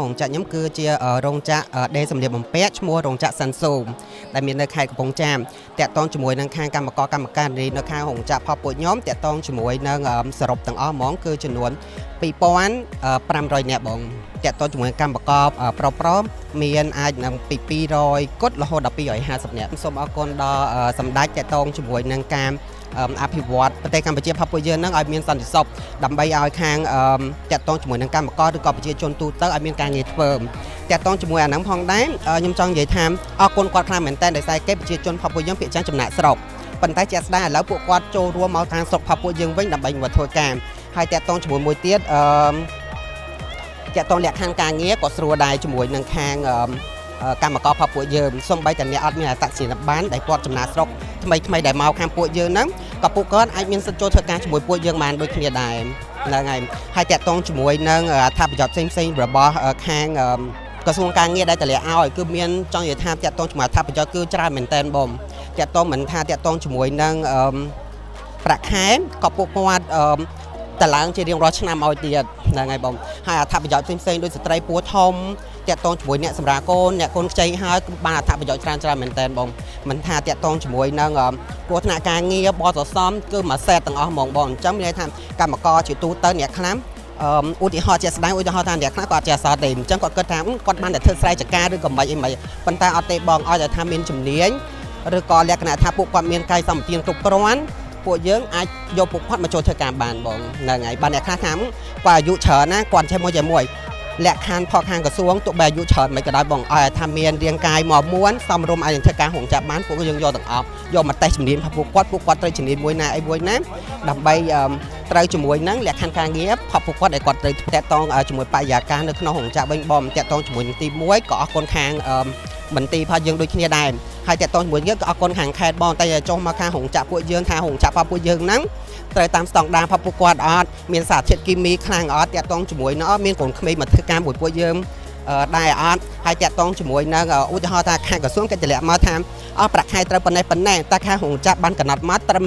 រោងចក្រខ្ញុំគឺជារោងចក្រដេរសម្លៀកបំពាក់ឈ្មោះរោងចក្រសាន់សូមដែលមាននៅខេត្តកំពង់ចាមតាក់ទងជាមួយនឹងខាងកម្មករកម្មការិនីនៅខាងរោងចក្រផលពួកខ្ញុំតាក់ទងជាមួយនឹងសរុបទាំងអស់ហ្មងគឺចំនួន2500នាក់បងតាក់ទងជាមួយកម្មករប្រុសប្រុសមានអាចនឹងពី200គត់រហូតដល់250នាក់សូមអរគុណដល់សម្ដេចតាក់ទងជាមួយនឹងការអភិវឌ្ឍប្រទេសកម្ពុជាផពួកយើងនឹងឲ្យមានសន្តិសុខដើម្បីឲ្យខាងតាក់ទងជាមួយនឹងកម្មករឬក៏ប្រជាជនទូទៅឲ្យមានការងារធ្វើតាក់ទងជាមួយអាហ្នឹងផងដែរខ្ញុំចង់និយាយថាអរគុណគាត់ខ្លាំងមែនតើដោយសារគេប្រជាជនផពួកយើងភាគច្រើនចំណាក់ស្រុកប៉ុន្តែជាក់ស្ដែងឥឡូវពួកគាត់ចូលរួមមកខាងស្រុកផពួកយើងវិញដើម្បីមកធ្វើការហើយតាក់ទងជាមួយមួយទៀតអឺតាក់ទងលក្ខខណ្ឌការងារក៏ស្រួលដែរជាមួយនឹងខាងកម្មករផពួកយើងសូម្បីតែអ្នកអត់មានអត្តសញ្ញាណប័ណ្ណដែលគាត់ចំណាកស្រុកថ្មីថ្មីដែលមកខាងពួកយើងហ្នឹងក៏ពួកគាត់អាចមានសិទ្ធិចូលធ្វើការជាមួយពួកយើងបានដូចគ្នាដែរហ្នឹងហើយហើយតាក់ទងជាមួយនឹងអត្ថប្រយោជន៍ផ្សេងផ្សេងៗរបស់ខាងក្រសួងការងារដែលតម្លាក់ឲ្យគឺមានចង់និយាយថាតាក់ទងជាមួយអត្ថប្រយោជន៍គឺច្រើនមែនតើបងតាក់ទងមិនថាតាក់ទងជាមួយនឹងប្រាក់ខែក៏ពួកគាត់តឡើងជារៀងរាល់ឆ្នាំឲ្យទៀតហ្នឹងហើយបងហើយអត្ថប្រយោជន៍ផ្សេងៗដូចស្ត្រីពោះធំតាក់ទងជាមួយអ្នកសម្រាលកូនអ្នកកូនខ្ចីហើយគឺបានអត្ថប្រយោជន៍ច្រើនច្រើនមែនតើបងមិនថាតាក់ទងជាមួយនឹងគ្រោះថ្នាក់ការងារបសសំគឺមួយសេតទាំងអស់ហ្មងបងអញ្ចឹងមានន័យថាកម្មករជាទូទៅអ្នកខ្លះឧទាហរណ៍ជាក់ស្ដែងឧទាហរណ៍ថាអ្នកខ្លះគាត់អត់ចេះអក្សរទេអញ្ចឹងគាត់គិតថាគាត់បានតែធ្វើស្រែចការឬក៏មិនអីមិនប៉ុន្តែអត់ទេបងឲ្យតែថាមានជំនាញឬក៏លក្ខណៈថាពួកគាត់មានកាយសម្បទានគ្រប់គ្រាន់ពួកយើងអាចយកពួកគាត់មកចូលធ្វើការបានបងហ្នឹងហើយបានអ្នកខ្លះថាគាត់អាយុច្រើនណាគាត់ចេះមួយចេះមួយលក្ខខណ្ឌផលខាងក្រសួងទោះបីអាយុច្រើនមិនក៏ដោយបងឲ្យថាមានរាងកាយមកមួនសមរម្យអាចនឹងធ្វើការរោងចក្របានពួកយើងយកទាំងអស់យកមកតេស្តជំនាញរបស់ពួកគាត់ពួកគាត់ត្រូវជំនាញមួយណាអីមួយណាដើម្បីត្រូវជាមួយនឹងលក្ខខណ្ឌការងារផលពួកគាត់ដែលគាត់ត្រូវតាក់ទងជាមួយបរិយាកាសនៅក្នុងរោងចក្រវិញបងតាក់ទងជាមួយនឹងទី1ក៏អរគុណខាងមន្ទីរផលយើងដូចគ្នាដែរហើយតាក់ទងជាមួយយើងក៏អរគុណខាងខេត្តបងតែចុះមកខាងរោងចក្រពួកយើងថារោងចក្រផលពួកយើងហ្នឹងត្រូវតាមស្តង់ដារផលពួកគាត់អត់មានសារធាតុគីមីខ្លាំងអត់តាក់ទងជាមួយនឹងអត់មានកូនក្មេងមកធ្វើការមួយពួកយើងដែរអត់ហើយតាក់ទងជាមួយនឹងឧទាហរណ៍ថាខាងក្រសួងគេតម្លាក់មកថាអស់ប្រាក់ខែត្រូវប៉ុណ្ណេះប៉ុណ្ណេះតែខាងរោងចក្របានកំណត់មកត្រឹម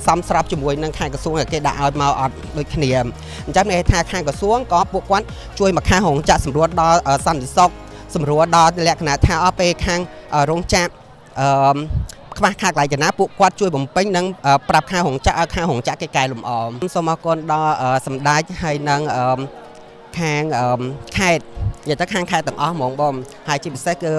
សមស្របជាមួយនឹងខាងក្រសួងដែលគេដាក់ឲ្យមកអត់ដូចគ្នាអញ្ចឹងន័យថាខាងក្រសួងក៏ពួកគាត់ជួយមកខាងរោងចក្រសម្រួលដល់សន្តិសុខសម្រួលដល់លក្ខណៈថាអស់ពេលខាងរោងចក្រអឺខ្វះខាតកន្លែងចំណាពួកគាត់ជួយបំពេញនិងប្រាប់ខាងរោងចក្រឲ្យខាងរោងចក្រគេកែលម្អសូមអរគុណដល់សម្ដេចហើយនិងខាងខេត្តនិយាយទៅខាងខេត្តទាំងអស់ហ្មងបងហើយជាពិសេសគឺ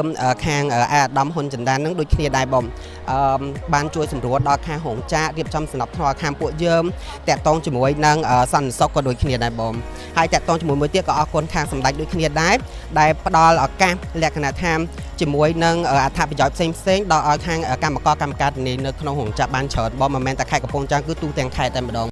ខាងអាដាមហ៊ុនចិន្តានឹងដូចគ្នាដែរបងអឺបានជួយសម្រួលដល់ខាងរោងចក្ររៀបចំសណ្ដាប់ធ្នាប់ខាងពួកយើងតាក់ទងជាមួយនឹងសន្តិសុខក៏ដូចគ្នាដែរបងហើយតាក់ទងជាមួយមួយទៀតក៏អរគុណខាងសម្ដេចដូចគ្នាដែរដែលផ្ដល់ឱកាសលក្ខណៈថាជាមួយនឹងអត្ថប្រយោជន៍ផ្សេងផ្សេងដល់ឲ្យខាងកម្មករកម្មការិនីនៅក្នុងរោងចក្របានច្រើនបងមិនមែនតែខេត្តកំពង់ចាមគឺទូទាំងខេត្តតែម្ដង។